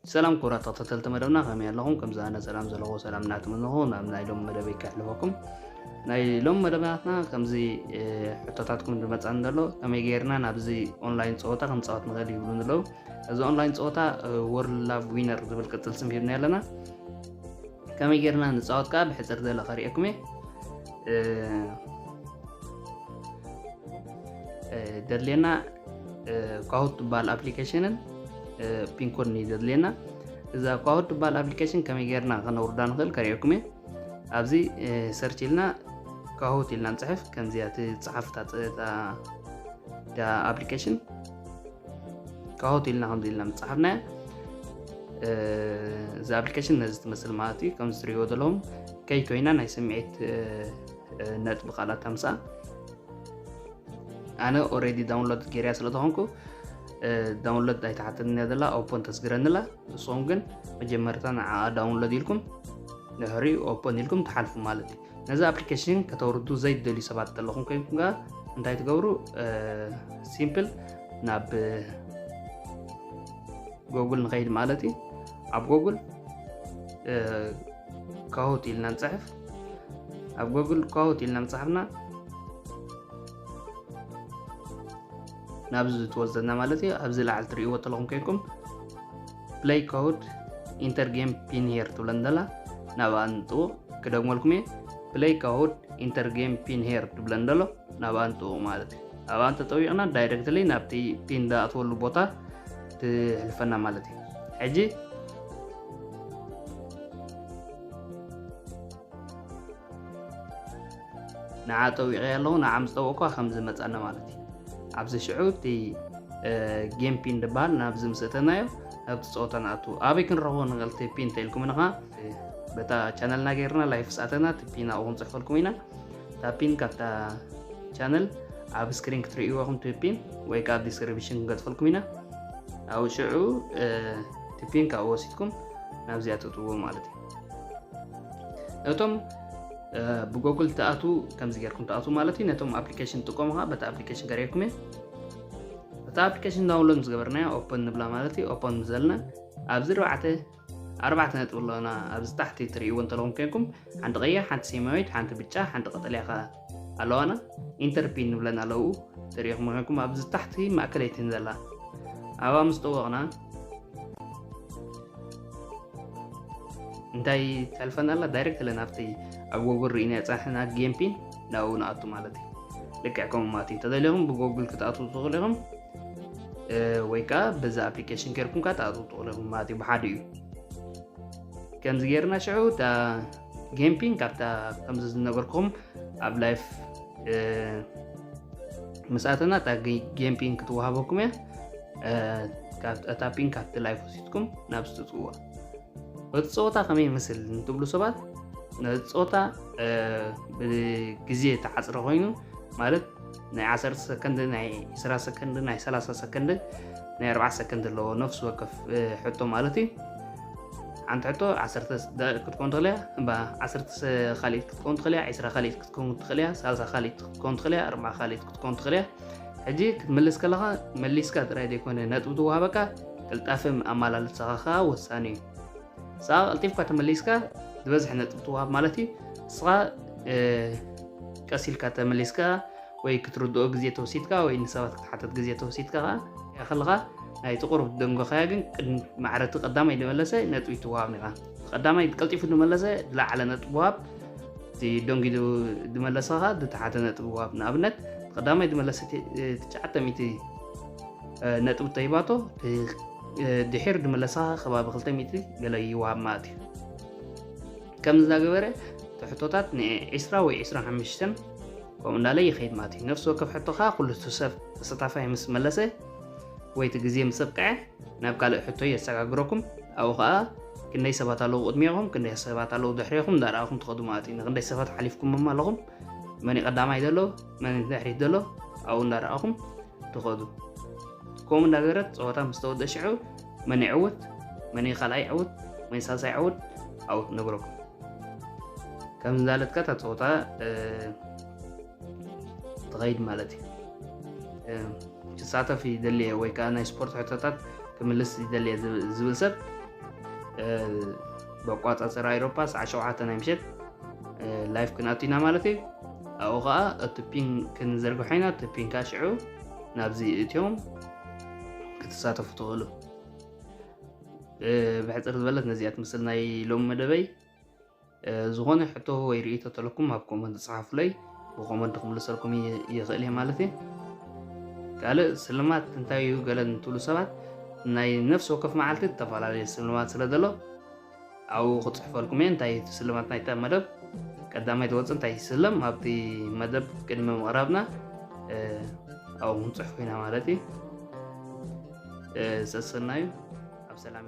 ሰላም ክቡራት ተኸታተልቲ መደብና፣ ከመይ ኣለኹም? ከምዚ ኣነ ሰላም ዘለኹ ሰላም እናተመነኹ ናብ ናይ ሎም መደበይ ከሕልፈኩም። ናይ ሎም መደባትና ከምዚ ሕቶታትኩም ዝመፃን ዘሎ፣ ከመይ ጌርና ናብዚ ኦንላይን ፀወታ ክንፃወት ንኽእል ይብሉን ዘለዉ። እዚ ኦንላይን ፀወታ ወርልድ ላቭ ዊነር ዝብል ቅፅል ስም ሂብና ኣለና። ከመይ ጌርና ንፃወት ከዓ ብሕፅር ደለ ከርእየኩም እየ። ደድልየና ካሁት ትበሃል ኣፕሊኬሽንን ፒንኮድን እዩ ደድልየና። እዛ ካሁት ትበሃል ኣፕሊኬሽን ከመይ ጌርና ከነውርዳ ንኽእል ከርእየኩም እየ። ኣብዚ ሰርች ኢልና ካሁት ኢልና ንፅሕፍ። ከምዚኣ ትፅሓፍ ኣፕሊኬሽን ካሁት ኢልና ከምዚ ኢልና ምፅሓፍናያ። እዚ ኣፕሊኬሽን ነዚ ትመስል ማለት እዩ። ከምዚ ትሪእዎ ዘለኹም ከይ ኮይና ናይ ስምዒት ነጥቢ ቃላት ተምፃ። ኣነ ኦሬዲ ዳውንሎድ ጌርያ ስለ ዝኾንኩ ዳውንሎድ ኣይተሓተንያ ዘላ ኦፖን ተስግረንላ። ንስኹም ግን መጀመርታ ንዓ ዳውንሎድ ኢልኩም ድሕሪ ኦፖን ኢልኩም ትሓልፉ ማለት እዩ። ነዚ ኣፕሊኬሽን ከተውርዱ ዘይትደልዩ ሰባት ዘለኹም ኮይንኩም ከኣ እንታይ ትገብሩ? ሲምፕል ናብ ጎግል ንኸይድ ማለት እዩ። ኣብ ጎግል ካሁት ኢልና ንፅሕፍ። ኣብ ጎግል ካሁት ኢልና ምፅሓፍና ናብዚ ትወስደና ማለት እዩ። ኣብዚ ላዕሊ ትርእይዎ ዘለኹም ኮይንኩም ፕለይ ካሁት ኢንተር ጌም ፒን ሄር ትብለን ዘላ ናብኣ ንጥውቕ። ክደግመልኩም እየ። ፕለይ ካሁት ኢንተር ጌም ፒን ሄር ትብለን ዘሎ ናብኣ ንጥውቕ ማለት እዩ። ኣብኣ እንተጠዊቕና ዳይሬክትሊ ናብቲ ፒን ዝኣትወሉ ቦታ ትሕልፈና ማለት እዩ። ሕጂ ንዓ ጠዊቐ ኣለኹ። ንዓ ምስ ጠወቕኳ ከምዚ መጻና ማለት እዩ። ኣብዚ ሽዑ እቲ ጌም ፒን ዝበሃል ናብዚ ምስ እተናዮ ናብቲ ጸወታ ንኣቱ። ኣበይ ክንረኽቦ ንኽእል እቲ ፒን ተኢልኩም ንኻ በታ ቻነልና ጌርና ላይፍ ስኣተና እቲ ፒን ኣብኡ ክንጽሕፈልኩም ኢና። እታ ፒን ካብታ ቻነል ኣብ ስክሪን ክትርእይዎ ኢኹም እቲ ፒን ወይ ከዓ ኣብ ዲስክሪፕሽን ክንገጥፈልኩም ኢና። ኣብኡ ሽዑ እቲ ፒን ካብኡ ወሲድኩም ናብዚኣ ተእትውዎ ማለት እዩ። እቶም ብጎግል ትኣቱ ከምዚ ጌርኩም ትኣቱ ማለት እዩ። ነቶም ኣፕሊኬሽን ትጥቀሙ ከዓ በቲ ኣፕሊኬሽን ከርእየኩም እየ። እታ ኣፕሊኬሽን ዳውንሎድ ምስ ገበርናዮ ኦፐን ንብላ ማለት እዩ። ኦፐን ምስ ዘለና ኣብዚ ኣርባዕተ ኣርባዕተ ነጥቢ ኣለና። ኣብዚ ታሕቲ ትርእይዎ እንተለኹም ኮይንኩም ሓንቲ ቀያሕ፣ ሓንቲ ሰማያዊት፣ ሓንቲ ብጫ፣ ሓንቲ ቀጠልያ ከ ኣለዋና። ኢንተር ፒን ንብለን ኣለዉ። ትርእኹም ኮይንኩም ኣብዚ ታሕቲ ማእከለይቲ ዘላ ኣብኣ ምስ ጠወቕና እንታይ ተሕልፈና ኣላ? ዳይሬክት ኢለ ናብቲ ኣብ ጎግል ርኢና ጸኒሕና ጌም ፒን ናብኡ ንኣቱ ማለት እዩ። ልክዕ ከምኡ ማለት እዩ። እንተደሊኹም ብጎግል ክትኣትዉ ትኽእሉ ኢኹም፣ ወይ ከዓ በዛ ኣፕሊኬሽን ጌርኩም ከዓ ትኣትዉ ትኽእሉ ኢኹም ማለት እዩ። ብሓደ እዩ። ከምዚ ጌርና ሽዑ እታ ጌም ፒን ካብታ ከምዚ ዝነበርኩም ኣብ ላይፍ ምስ ኣተና እታ ጌም ፒን ክትወሃበኩም እያ። እታ ፒን ካብቲ ላይፍ ወሲድኩም ናብ ዝትፅዋ እቲ ፀወታ ከመይ ይመስል እንትብሉ ሰባት ነቲ ፀወታ ብግዜ ተዓፅረ ኮይኑ ማለት ናይ ዓሰርተ ሰከንድ፣ ናይ ዕስራ ሰከንድ፣ ናይ ሰላሳ ሰከንድ፣ ናይ ኣርባዓ ሰከንድ ኣለዎ ነፍሲ ወከፍ ሕቶ ማለት እዩ። ሓንቲ ሕቶ ዓሰርተ ደቂቕ ክትኮን ትኽእል እያ፣ እባ ዓሰርተ ካልኢት ክትኮን ትኽእል እያ፣ ዕስራ ካልኢት ክትኮን ትኽእል እያ፣ ሳልሳ ካልኢት ክትኮን ትኽእል እያ፣ ኣርባዓ ካልኢት ክትኮን ትኽእል እያ። ሕጂ ክትምልስ ከለኻ መሊስካ ጥራይ ዘይኮነ ነጥቢ ትወሃበካ፣ ቅልጣፈ ኣመላልሳኻ ከኣ ወሳኒ እዩ። ንስኻ ቀልጢፍካ ተመሊስካ ዝበዝሐ ነጥቢ ትወሃብ ማለት እዩ። ንስኻ ቀስ ኢልካ ተመሊስካ ወይ ክትርድኦ ግዜ ተወሲድካ ወይ ንሰባት ክትሓተት ግዜ ተወሲድካ ከኣ ከለኻ ናይቲ ቁሩብ ደንጎኻያ ግን ቅድሚ ማዕረቲ ቀዳማይ ዝመለሰ ነጥቢ ትወሃብ ኢኻ። ቀዳማይ ቀልጢፉ ዝመለሰ ዝለዓለ ነጥቢ ወሃብ፣ እቲ ደንጊዱ ዝመለሰ ከኣ ዝተሓተ ነጥቢ ወሃብ። ንኣብነት ቀዳማይ ዝመለሰ ትሽዓተ ሚእቲ ነጥቢ ተሂባቶ ድሒር ዝመለሰ ከኣ ከባቢ ክልተ ሚእቲ ገለ ይወሃብ ማለት እዩ። ከምዚ እናገበረ እቲ ሕቶታት ንዒስራ ወይ ዒስራን ሓሙሽተን ከምኡ እንዳለ ይኸይድ ማለት እዩ። ነፍሲ ወከፍ ሕቶ ከኣ ኩሉ ሰብ ተሳታፋይ ምስ መለሰ ወይ እቲ ግዜ ምስ ኣብቅዐ ናብ ካልእ ሕቶ የሰጋግረኩም። ኣብኡ ከኣ ክንደይ ሰባት ኣለዉ ቅድሚኹም፣ ክንደይ ሰባት ኣለዉ ድሕሬኹም እንዳረኣኹም ትኸዱ ማለት እዩ። ንክንደይ ሰባት ሓሊፍኩሞም ኣለኹም፣ መን እዩ ቀዳማይ ዘሎ፣ መን እዩ ድሕሪት ዘሎ፣ ኣብኡ እንዳረኣኹም ትኸዱ። ከምኡ እንዳገበረት ፀወታ ምስ ተወድአ ሽዑ መን ይዕውት፣ መን እዩ ካልኣይ ይዕውት፣ መን እዩ ሳልሳይ ይዕውት፣ ኣብኡ ትነግረኩም። ከምዚ እንዳለትካ እታ ፀወታ ትኸይድ ማለት እዩ። ክሳተፍ ይደሊ እየ ወይ ከዓ ናይ ስፖርት ሕቶታት ክምልስ ይደሊ እየ ዝብል ሰብ ብኣቋፃፅራ ኤሮፓ ሰዓ ሸውዓተ ናይ ምሸት ላይፍ ክንኣቱ ኢና ማለት እዩ። ኣብኡ ከዓ እቲ ፒን ክንዘርግሖ ኢና። እቲ ፒን ከዓ ሽዑ ናብዚ እትዮም ክትሳተፉ ትኽእሉ። ብሕፅር ዝበለት ነዚኣ ትምስል ናይ ሎም መደበይ። ዝኾነ ሕቶ ወይ ርእቶ ተለኩም ኣብ ኮመንት ፃሓፉለይ። ብኮመንት ክምልሰልኩም ይኽእል እየ ማለት እዩ። ካልእ ስልማት እንታይ እዩ ገለ እንትብሉ ሰባት፣ ናይ ነፍሲ ወከፍ መዓልቲ ዝተፈላለዩ ስልማት ስለ ዘሎ ኣብኡ ክፅሕፈልኩም እየ። እንታይ ስልማት ናይታ መደብ ቀዳማይ ዝወፅእ እንታይ ይስለም ኣብቲ መደብ ቅድሚ ምቕራብና ኣብኡ ክንፅሕፎ ኢና ማለት እዩ። ሰሰናዩ ኣብ ሰላም